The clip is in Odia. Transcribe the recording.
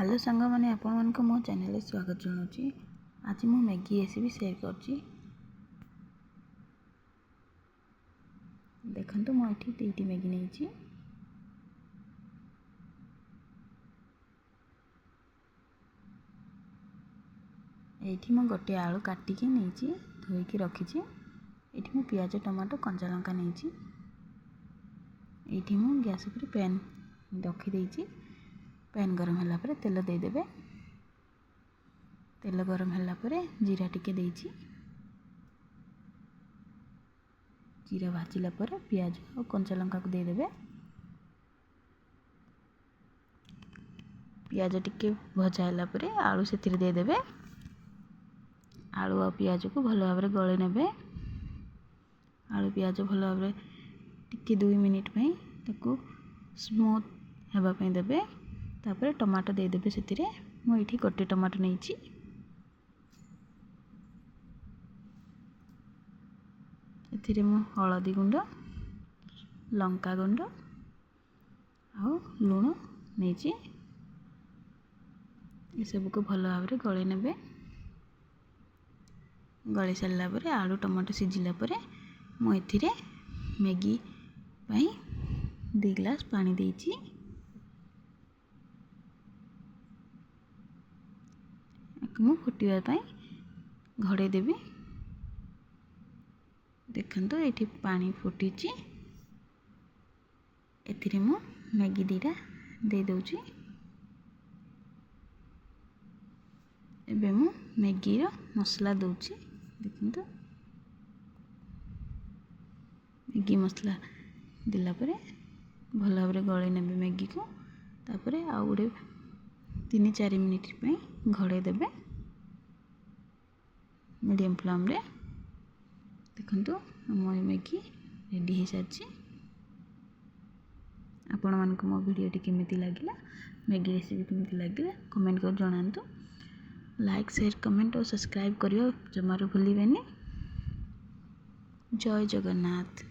ହ୍ୟାଲୋ ସାଙ୍ଗମାନେ, ଆପଣମାନଙ୍କୁ ମୋ ଚ୍ୟାନେଲରେ ସ୍ୱାଗତ ଜଣାଉଛି। ଆଜି ମୁଁ ମ୍ୟାଗି ରେସିପି ସେୟାର କରୁଛି। ଦେଖନ୍ତୁ, ମୁଁ ଏଠି 2ଟି ମ୍ୟାଗି ନେଇଛି। ଏଇଠି ମୁଁ ଗୋଟିଏ ଆଳୁ କାଟିକି ନେଇଛି, ଧୋଇକି ରଖିଛି। ଏଇଠି ମୁଁ ପିଆଜ, ଟମାଟୋ, କଞ୍ଚା ଲଙ୍କା ନେଇଛି। ଏଇଠି ମୁଁ ଗ୍ୟାସ୍ ଉପରେ ପ୍ୟାନ୍ ରଖିଦେଇଛି। ପ୍ୟାନ୍ ଗରମ ହେଲା ପରେ ତେଲ ଦେଇଦେବେ। ତେଲ ଗରମ ହେଲା ପରେ ଜିରା ଟିକେ ଦେଇଛି। ଜିରା ଭାଜିଲା ପରେ ପିଆଜ ଆଉ କଞ୍ଚା ଲଙ୍କାକୁ ଦେଇଦେବେ। ପିଆଜ ଟିକେ ଭଜା ହେଲା ପରେ ଆଳୁ ସେଥିରେ ଦେଇଦେବେ। ଆଳୁ ଆଉ ପିଆଜକୁ ଭଲ ଭାବରେ ଗୋଳେଇ ନେବେ। ଆଳୁ ପିଆଜ ଭଲ ଭାବରେ ଟିକେ 2 ମିନିଟ୍ ପାଇଁ ତାକୁ ସ୍ମୁଥ୍ ହେବା ପାଇଁ ଦେବେ। ତାପରେ ଟମାଟୋ ଦେଇଦେବେ ସେଥିରେ। ମୁଁ ଏଇଠି ଗୋଟେ ଟମାଟୋ ନେଇଛି। ଏଥିରେ ମୁଁ ହଳଦୀ ଗୁଣ୍ଡ, ଲଙ୍କା ଗୁଣ୍ଡ ଆଉ ଲୁଣ ନେଇଛି। ଏସବୁକୁ ଭଲ ଭାବରେ ଗୋଳେଇ ନେବେ। ଗୋଳେଇ ସାରିଲା ପରେ ଆଳୁ ଟମାଟୋ ସିଝିଲା ପରେ ମୁଁ ଏଥିରେ ମ୍ୟାଗି ପାଇଁ 2 ଗ୍ଲାସ୍ ପାଣି ଦେଇଛି। ଆକୁ ମୁଁ ଫୁଟିବା ପାଇଁ ଘୋଡ଼େଇ ଦେବି। ଦେଖନ୍ତୁ, ଏଇଠି ପାଣି ଫୁଟିଛି। ଏଥିରେ ମୁଁ ମ୍ୟାଗି 2ଟା ଦେଇଦେଉଛି। ଏବେ ମୁଁ ମ୍ୟାଗିର ମସଲା ଦେଉଛି। ଦେଖନ୍ତୁ, ମ୍ୟାଗି ମସଲା ଦେଲା ପରେ ଭଲ ଭାବରେ ଗୋଳେଇ ନେବେ ମ୍ୟାଗିକୁ। ତାପରେ ଆଉ ଗୋଟେ 3-4 ମିନିଟ୍ ପାଇଁ ଘୋଡ଼େଇ ଦେବେ ମିଡ଼ିୟମ୍ ଫ୍ଲେମ୍ରେ। ଦେଖନ୍ତୁ, ଆମ ମ୍ୟାଗି ରେଡ଼ି ହେଇସାରିଛି। ଆପଣମାନଙ୍କୁ ମୋ ଭିଡ଼ିଓଟି କେମିତି ଲାଗିଲା, ମ୍ୟାଗି ରେସିପି କେମିତି ଲାଗିଲା କମେଣ୍ଟ କରି ଜଣାନ୍ତୁ। ଲାଇକ୍, ସେୟାର, କମେଣ୍ଟ ଓ ସବସ୍କ୍ରାଇବ୍ କରିବା ଜମାରୁ ଭୁଲିବେନି। ଜୟ ଜଗନ୍ନାଥ।